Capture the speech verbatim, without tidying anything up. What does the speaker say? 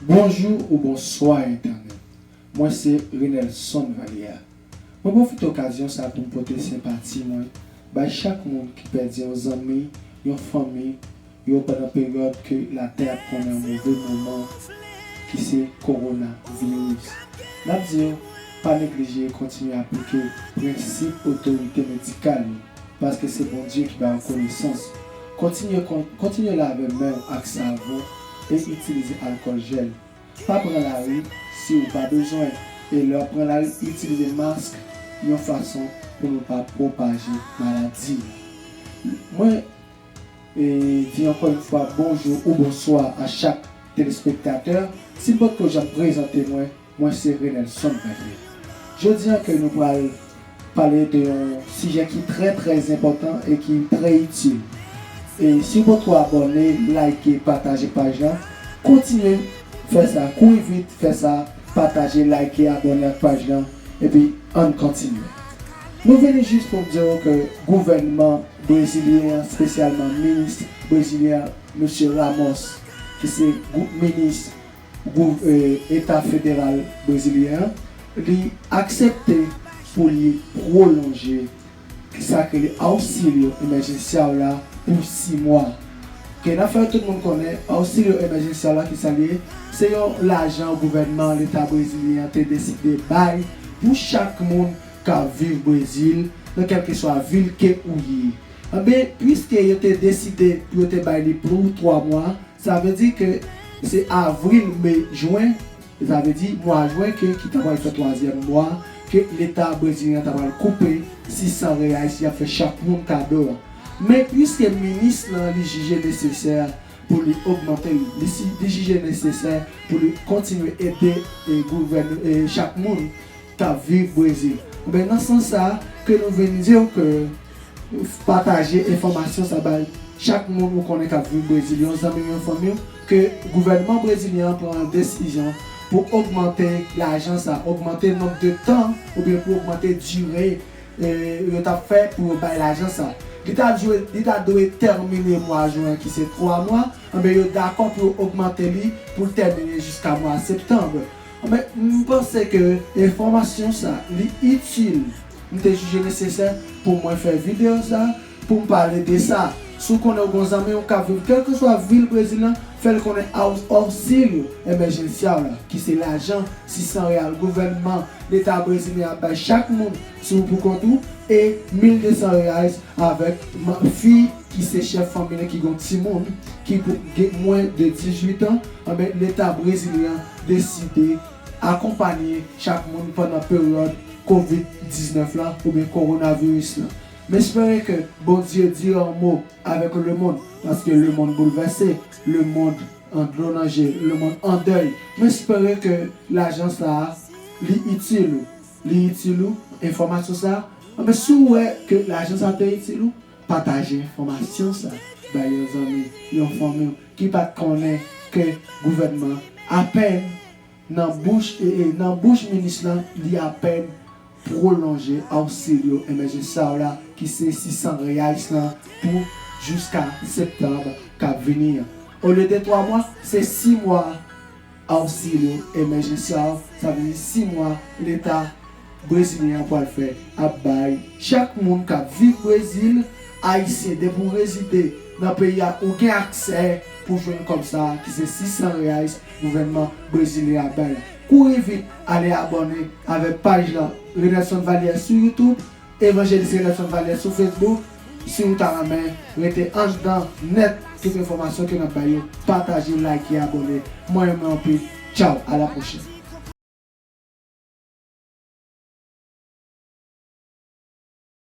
Bonjou ou bonswa entènèt. Mwen se Renelson Valière. Mwen pwofite okazyon sa pou m pote senpati mwen bay chak moun ki pèdi yon zanmi, yon fanmi yo pandan peryòd ke latè ap konnen yon move moman ki se kowonaviris. N ap di yo, pa neglije, kontinye aplike prensip otorite medikal yo, paske se Bondye ki ba yo konesans. Kontinye kon-, kontinye lave men w ak savon e itilize alkòl jèl. Pa pran lari si w pa bezwen, e lè w ap pran lari, itilize mask yon fason pou nou pa pwopaje maladi. Mwen e di ankò yon fwa bonjou ou bonswa a chak telespektatè. Si m potko janm prezante mwen, mwen se Renelson Valière. Jodi a ke nou pral pale de yon sijè ki trè, trè enpòtan e ki trè itil. E si w potko abòne, like, pataje paj la, kontinye fè sa, kouri vit, fè sa, pataje, like, abòne ak paj la, epi ann kontinye. Nou vini jis pou m di w ke gouvènman brezilyen an, espesyalman minis brezilyen an, Mesye Ramos, ki se gou-, minis gou-, e, Eta federal brezilyen an, li aksepte pou li pwolonje sa k rele Auxílio Emergencial la pou sis mwa. Ke n ap fè tout moun konnen, Auxílio Emergencial la, ki sa l ye? Se yon lajan gouvènman Leta brezilyen an te deside bay pou chak moun k ap viv Brezil, nan kèlkeswa vil ke ou ye. Enben, piske yo te deside pou yo te bay li pou twa mwa, sa vle di ke se avril, me, jen, sa vle di mwa jen ke, ki ta pral fè twazyèm mwa, ke Leta brezilyen an ta pral koupe sis san reais y ap fè chak moun kado a. Men piske minis lan li jije nesesè pou li ogmante l, li si, li jije nesesè pou li kontinye ede, e, gouvèn-, e, chak moun k ap viv Brezil. Enben, nan sans sa, ke nou vin di w ke pataje enfòmasyon sa bay chak moun ou konnen k ap viv Brezil, yon zanmi w, yon fanmi w, ke gouvènman brezilyen an pran desizyon pou ogmante lajan sa, ogmante nonb de tan, oubyen pou ogmante dire, e, yo t ap fè pou yo bay lajan sa. Li ta dwe, li ta dwe tèmine mwa jen an, ki se twa mwa, enben, yo dakò pou yo ogmante li pou l tèmine jiska mwa septanm. Enben, m panse ke enfòmasyon sa, li itil. M te jije nesesè pou mwen fè videyo sa, pou m pale de sa. Si w konnen w gen yon zanmi w k ap viv kèlkeswa vil Brezil lan, fè l konnen Au-, Auxílio Emergencial la, ki se lajan sis san real gouvènman Leta brezilyen ap bay chak moun si w pou kont ou, e mil de san reais avèk ma-, fi ki se chèf fanmi lan ki gen yon timoun ki pou gen mwens de dizuit an, enben, Leta brezilyen an deside akonpaye chak moun pandan peryòd kovid diznèf la oubyen kowonaviris lan. M espere ke Bondye di yon mo avèk lemonn, paske lemonn boulvèse, lemonn an dlo nan je, lemonn an dèy. M espere ke lajan sa a, li itil ou, li itil ou, enfòmasyon sa a. Enben, si w wè ke lajan sa a te itil ou, pataje enfòmasyon sa a bay yon zanmi, yon fanmi w ki pa t konnen ke gouvènman apèn nan bouch, e, e, nan bouch minis lan, li apèn pwolonje Auxílio Emergencial la, ki se sis san reais lan, pou jiska septanm k ap vini an. Olye de twa mwa, se sis mwa Auxílio Emergencial, sa vle di sis mwa Leta brezilyen an pral fè ap bay chak moun k ap viv Brezil, ayisyen, depi w rezide nan peyi a, ou gen aksè pou jwenn kòb sa a, ki se sis san reais gouvènman brezilyen ap bay la. Kouri vit ale abòne avèk paj la, Renelson Valière sou YouTube, Evanjelis Renelson Valière sou Facebook. Si w ta renmen rete anndan nèt tout enfòmasyon ke n ap bay yo, pataje, like, abòne. Mwen renmen anpil. Tchaw, a la pwochèn.